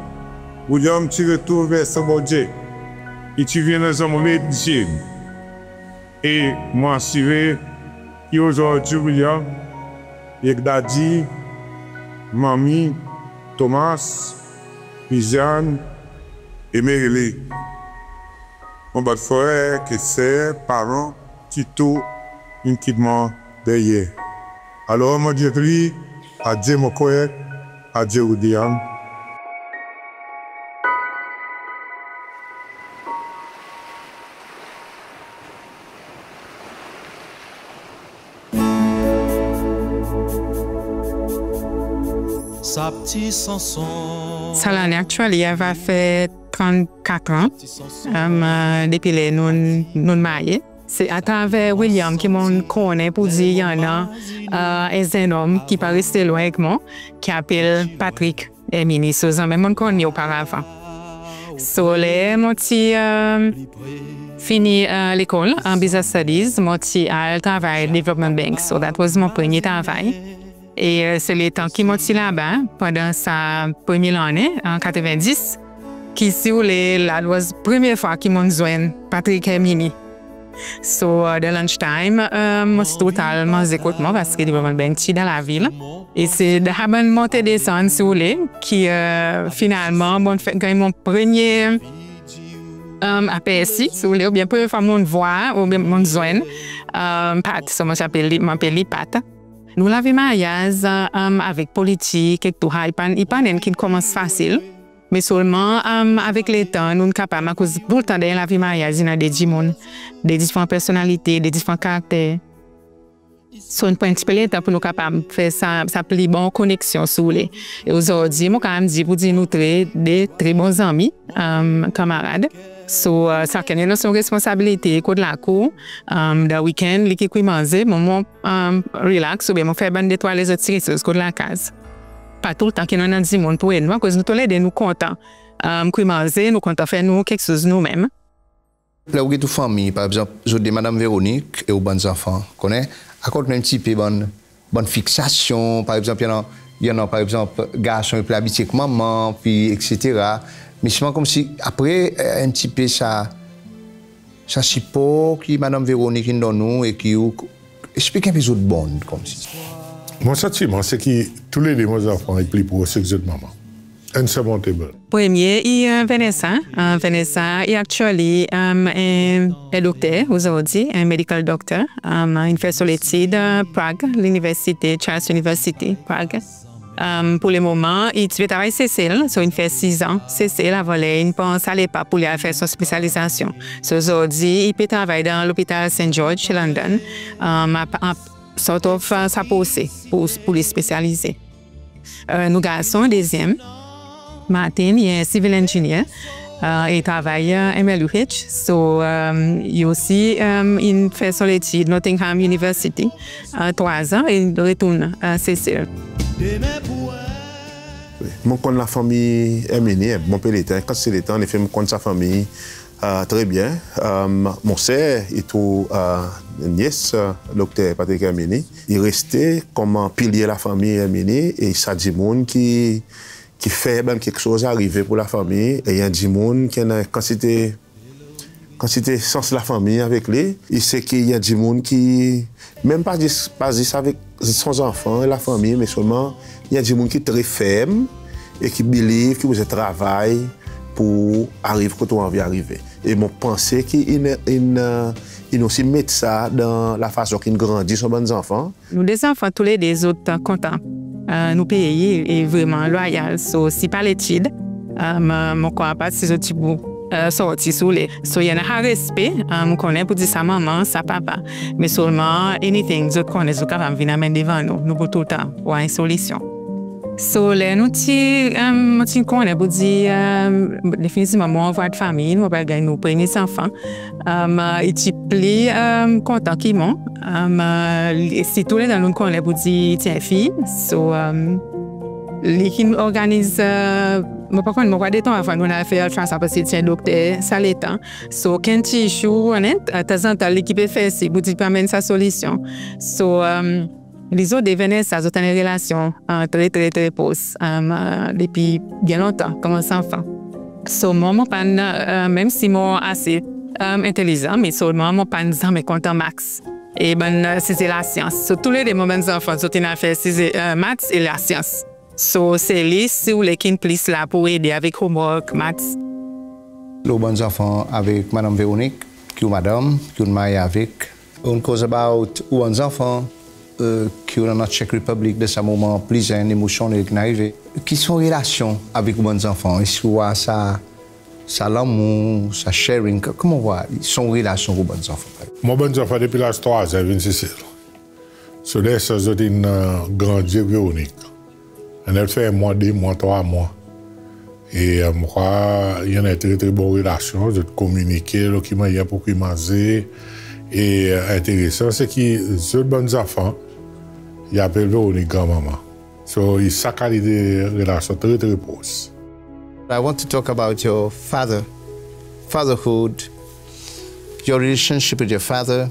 William ti retourn ver son Bondye. I ti vin en zonm relisye. E mon asire ki ozordi William, ek Dadi, Manmi, Thomas, Viviane e Merele, mon bann frer ek ser, paran, ti tou in kit mwan deryer. Alor mon dir li, adye mon frer, adye William. Sa pti sanson. Sa lannen, actually, i ava fer trannkat an, um, depi ler nou, nou'n marye. Se atraver William ki mon'n konnen pour dir i annan, uh, en zennom ki pa reste lwen ek mwan, ki apel Patrick Herminie. So, zanmen mon'n konn li oparavan. So, ler mon ti, um, fini, uh, lekol, an Business Studies, mon ti al travay Development Bank. So, that was mon premye travay. E, uh, se letan ki mon ti laba, pandan sa premye lannen, an katrevendis, ki si oule, that was premye fwa ki mon'n zwenn Patrick Herminie. So, uh, dan lunch time, uh, mon ti tou al manze kot mwan, paski Development Bank ti dan lavil. E se dan sa bann monte desann, si oule, ki, uh, finalman, mon'n fer, ganny mon premye, um, apersi, si oule, oubyen premye fwa mon'n vwar, oubyen mon'n zwenn, um, Pat. So, mon ti apel li, mon apel li Pat. Nou lavi maryaz, um, avek politik ek tou sa, i pa, i pa enn ki komans fasil. Me selman, um, avek letan, nou'n kapab, akoz toultan dan lavi maryaz, i annan de dimoun, de diferan personalite, de diferan karakter. So, i pran en pti pe letan pour nou kapab fer sa, sa pli bon koneksyon, si oule. E ozordi, mon kapab dir pour dir nou tre, de tre bon zanmi, um, kanmarad. So, uh, sakenn i annan son responsabilite kot lakour, um, dan weekend, li ki kwi manze, mwan, mon, um, relax, oubyen mon fer bann de trwa lezot pti keksoz kot lakaz. Pa toultan ki nou annan dimoun pour ed nou, akoz nou toulede nou kontan, um, kwi manze, nou kontan fer nou keksoz nou menm. Ler ou get ou fanmir, par egzanp, zot de Madanm Veronique e ou bann zanfan, konnen, rakont nou en pti pe bann, bann fiksasyon, par egzanp, i annan, i annan, par egzanp, garson i pli abitye ek manman, pi etsetera. Me selman konmsi, apre, en pti pe sa, sa sipor ki Madanm Veronique in donn ou e ki ou, eksplik en pe zot bond, konmsi. Mon santiman, se ki toulede mon zanfan i pli pros ek zot manman. Insurmountable. Premye, i, uh, Vanessa. Uh, Vanessa, i actually, um, en, en dokter ozordi, en medical doctor. Um, in fer son letid, uh, Prague, l'université, Charles University, Prague. Um, pour le moman, i ti pe travay Sesel, so in fer sizan Sesel, avan ler in pran sa lepa pour li al fer son spesyalizasyon. So, ozordi, i pe travay dan lopital Saint George, London. Um, ap-, ap-, sort of, uh, sa pose pour, pour li spesyalize. Uh, nou garson dezyenm, Martin, i en civil engineer, uh, e i travay, uh, M L U H. So, um, i osi, um, in fer son letid Nottingham University, uh, trwa an, e i retourn, uh, Sesel. Mon konn lafanmir Herminie, bon, pe letan, kantite letan, anefe, mon konn sa fanmir, uh, tre byen. Um, mon ser, i tou, uh, nyes, uh, Dokter Patrick Herminie. I reste konman pilye lafanmir Herminie, e sa dimoun ki, ki fer bann keksoz arive pour lafanmir, e i en dimoun ki annan kantite, kantite sans lafanmir avek li. I se ki i en dimoun ki, menm pa zis, pa zis avek son zanfan, lafanmir, me selman i en dimoun ki tre ferm e ki believe ki ou bezwen travay pour ariv kot ou anvi arive. E mon panse ki in, in, uh, in osi met sa dan lafason ki in grandi son bann zanfan. Nou de zanfan toulede zot kontan, uh, nou pei, e vreman lwayal. So, si pa letid, um, mon krwar pa si zot ti pou, uh, sorti si ou le. So, i annan sa respe, um, mon konnen pour dir sa manman, sa papa. Me selman, anything zot konnen, zot kapab vin anmenn devan nou. Nou pou toultan war en solisyon. So, ler nou ti, um, mon ti konnen pour dir, um, definitivman mon anvway fanmir, mon pa ganny nou premye zanfan. Um, uh, i ti pli, um, kontan ki mwan. Um, uh, li, sirtou letan nou konnen pour dir i ti en fiy. So, um, li ki'n organiz, uh, mon pa konnen, mon krwar de tan avan nou al fer ultrason, paski i ti en dokter sa letan. So, okenn ti issue, onet, uh, tanzantan li ki pe fer sir pour dir pe anmenn sa solisyon. So, um, li zot de Vanessa, zot annan relasyon, uh, tre, tre, tre pros, um, uh, depi byen lontan, konman zanfan. So, mwan, mon pa'n, uh, menm si mon ase, um, entelizan, me selman mon pa'n zanmen kontan maths. E bann, uh, size lasyans. So, toulede mon bann zanfan, zot in al fer size, uh, maths e lasyans. So, se li, si ou le, ki'n plis la pour ede avek homework, maths. Ou bann zanfan avek Madanm Véronique, ki ou madanm, ki ou'n marye avek, ou'n koz about ou bann zanfan, uh, ki ou annan Czech Republic dan sa moman, pli zenn, emosyonnel, ki'n arive. Ki son relasyon avek ou bann zanfan? Eski ou war sa, sa lanmour, sa sharing, k-, konman ou war son relasyon avek ou bann zanfan? Mon bann zanfan depi laz trwa an i vin Sesel. So, dan sans zot in, uh, grandi avek Véronique. Annan fer mwan, de mwan, trwa mwan. E, uh, mon krwar i annan tre, tre bon relasyon, zot kominike lo ki mannyer pour kwi manze. E, uh, enteresan, se ki zot bann zanfan, i apel Véronique granmanman. So, i sa kalite relasyon tre, tre pros. I want to talk about your father, fatherhood, your relationship with your father,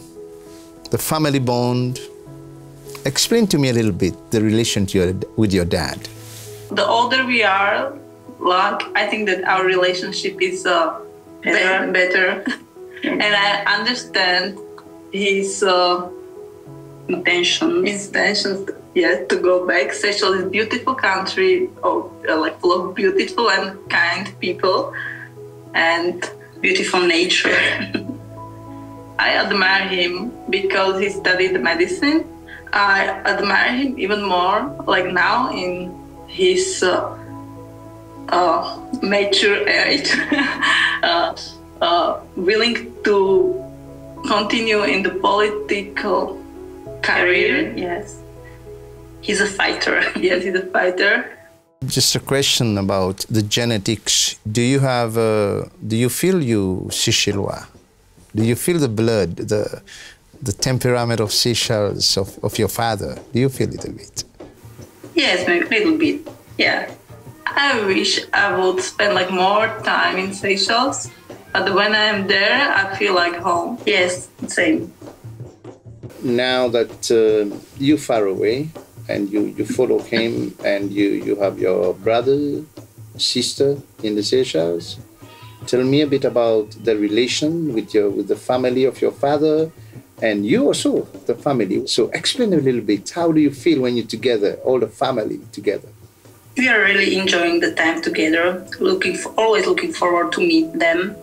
the family bond. Explain to me a little bit the relation to your, with your dad. The older we are, like, I think that our relationship is, uh, better. Better. And I understand his, uh, intentions. Intentions, yes, to go back. Seychelles is a beautiful country, or, uh, like, full of beautiful and kind people, and beautiful nature. I admire him because he studied medicine. I admire him even more, like, now in his, uh, uh, mature age, uh, uh, willing to continue in the political career. Yes. He's a fighter. Yes, he's a fighter. Just a question about the genetics. Do you have, uh, do you feel you Seychellois? Do you feel the blood, the, the temperament of Seychelles, of, of your father? Do you feel it a bit? Yes, maybe a little bit. Yeah. I wish I would spend, like, more time in Seychelles, but when I am there, I feel like home. Yes, same. Now that, uh, you far away and you, you follow him and you, you have your brother, sister in the Seychelles, tell me a bit about the relation with your, with the family of your father and you also, the family. So explain a little bit, how do you feel when you're together, all the family together? We are really enjoying the time together, looking f-, always looking forward to meet them.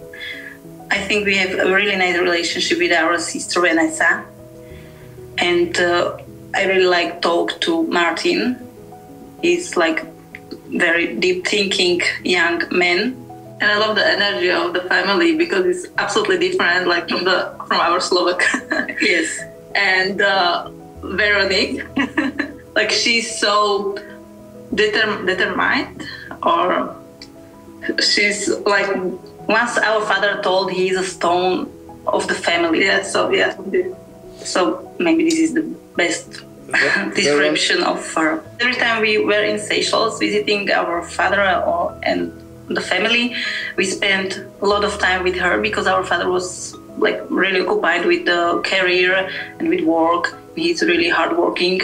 I think we have a really nice relationship with our sister Vanessa. And, uh, I really like talk to Martin. He's, like, very deep thinking young man. And I love the energy of the family because it's absolutely different, like, from the, from our Slovak. Yes. And, uh, Veronique. Like, she's so determ- determined, or she's like, once our father told, he's a stone of the family. Yeah, so, yeah. So maybe this is the best description of her. Every time we were in Seychelles visiting our father or, and the family, we spent a lot of time with her because our father was, like, really occupied with the career and with work. He's really hardworking.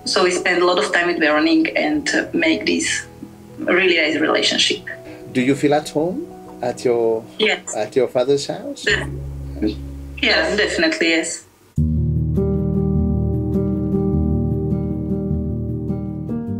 So we spend a lot of time with Veronique and, uh, make this really nice relationship. Do you feel at home at your, yes, at your father's house? Def- yeah, definitely, yes.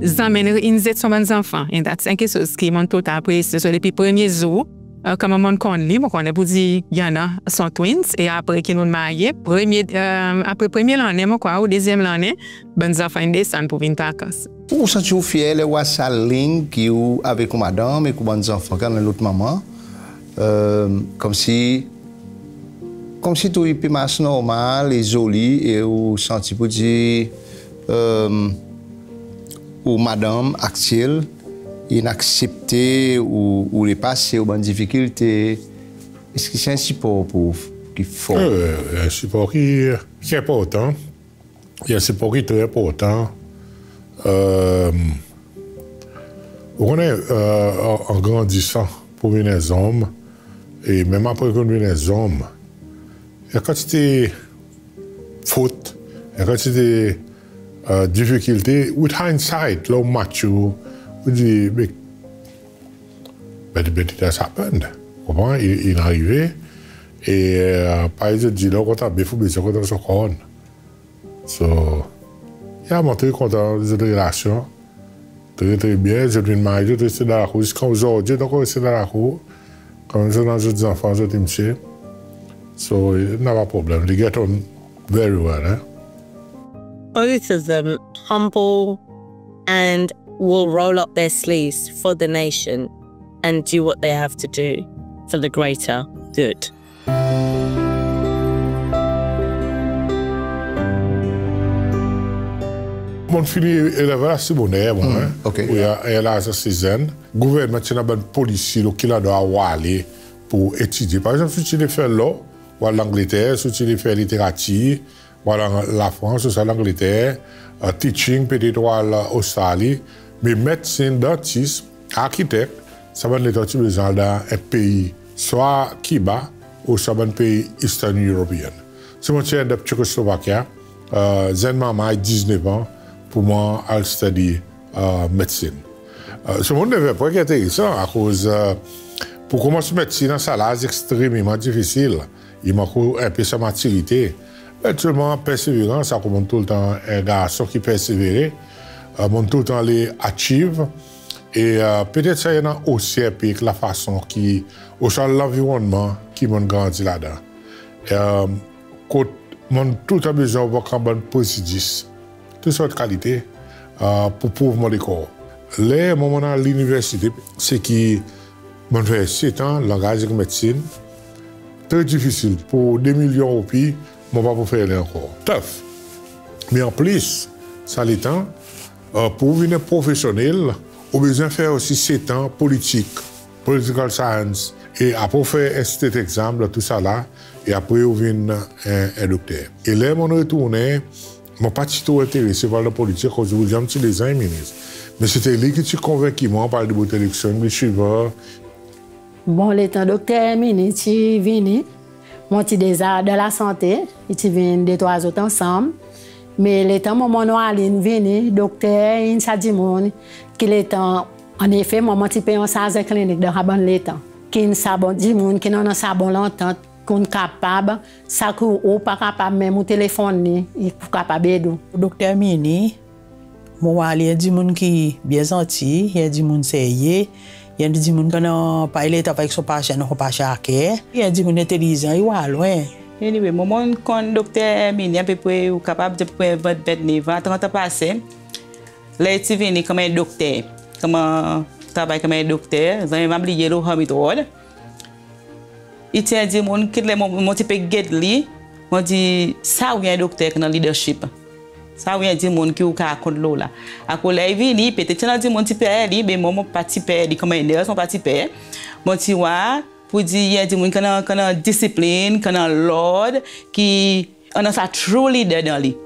Zanmenm in zet son bann zanfan, and that's en keksoz ki mon'n toultan apresye. So depi premye zour, e, konman mon'n konn li, mon konnen pour dir i annan son twins, e apre ki nou'n marye, premye, e, apre premye lannen, mon krwar, ou dezyenm lannen, bann zanfan in desann pour vin vakans. Ou santi ou fyer ler ou war sa link ki ou avek ou madanm ek ou bann zanfan ki annan lot manman, e, konmsi, konmsi tou i pe mars normal e zoli, e ou santi pour dir, e, ou madanm aktyel in aksepte ou, ou lepase, ou bann difikilte? Eski se en sipor pour ou ki for? E, en sipor ki, ki enportan. I en sipor ki tre enportan. E, ou konnen, e, an, an grandisan pour vin en zonm, e menm apre ki ou'n vin en zonm, i annan kantite fot, i annan kantite, e, difikilte. With hindsight, ler ou mature, ou dir, be, but, but it has happened. Ou konpran? I, i'n arive. E, e, parey zot dir, ler ou kontan bef, ou bezwen kontan son korn. So, ya, mon tre kontan zot relasyon. Tre, tre byen. Zot vin marye, zot reste dan lakour. Ziska ozordi, zot ankor reste dan lakour. Kanmenm zot annan zot zanfan, zot msye. So, napa problenm. They get on very well, eh? Both of them humble and will roll up their sleeves for the nation and do what they have to do for the greater good. Mon'n fini A level asi boner, mon, hmm, en. OK. Wi, a, a laz a sez an. Gouvernman ti annan bann polisi lo ki landrwa ou ale pour etidye. Par egzanp, si ou ti le fer law, ou al Langleter, si ou ti le fer literatir, ou al Lafrans, ou al Langleter, e, teaching, petet ou al Ostrali, me medsin, dantis, arkitek, sa bann letan ou ti bezwen al dan en pei, swa Kiba, ouswa bann pei Eastern European. So mon ti end up Czechoslovakia, e, zenn marmay diznef an, pour mwan al study, e, medsin. E, so mon trouv sa tre enteresan, akoz, e, pour konmans medsin an sa laz ekstrememan difisil. I mank ou en pe sa matirite. Me selman perseverans, akoz mon'n toultan en garson ki persevere, e, mon'n toultan le achieve, e, e, petet sa i annan osi en pe ek lafason ki, ouswa lanvironnman ki mon'n grandi ladan. E, kot mon'n toultan bezwen overcome bann prejidis, tou sort kalite, e, pour prouv mon lekor. Ler mwan mon'n al liniversite, se ki mon'n fer set an langaz ek medsin, tre difisil, pour de milyon roupi, mon pa pou fer li ankor. Tough. Me anplis, sa letan, e, pour vin en profesyonnel, ou bezwen fer osi set an politik, political science, e apre ou fer en state exam dan tou sa la, e apre ou vin en, en dokter. E ler mon'n retournen, mon pa ti tro enterese pour al dan politik, akoz William ti deza minis. Me se ti li ki ti konvenki mwan pour al debout eleksyon, English River. Bon, letan Dokter Herminie ti vini, mon ti deza dan lasante, i ti vin de trwa zot ansanm. Me letan mwan mon, Noaline vini, dokter in sa dimoun ki letan, annefe, mwan mon ti pe ansarz en klinik dan sa bann letan. Ki'n sa bon dimoun, ki'n annan sa bon lantant, ki'n kapab, sa ki ou pa kapab menm ou telefonn li, i pou kapab ed ou. Dokter Herminie, mon war li en dimoun ki byen zanti, en dimoun serye, en dimoun ki annan, parey letan avek son pasyan, son pasyan a ker, en dimoun entelizan, i war lwen. Anyway, mwan mon'n konn Dokter Herminie apepre, ou kapab dir apepre vennsenk, vennsenk an, trant an pase. Ler i ti vini konman en dokter, konman travay konman en dokter, zanmen pa bliye, lo Hermit Road. I ti en dimoun ki ler mon, mon ti pe get li, mon dir, sa wi en dokter ki annan leadership. Sa ou en dimoun ki ou kapab kont lo la. Akoz ler i vini, petet ti annan dimoun ti per li, me mwan mon pa ti per li, konman en nurse mon pa ti per. Mon ti war pour dir i en dimoun ki annan, ki annan disiplin, ki annan lord, ki annan sa true leader dan li.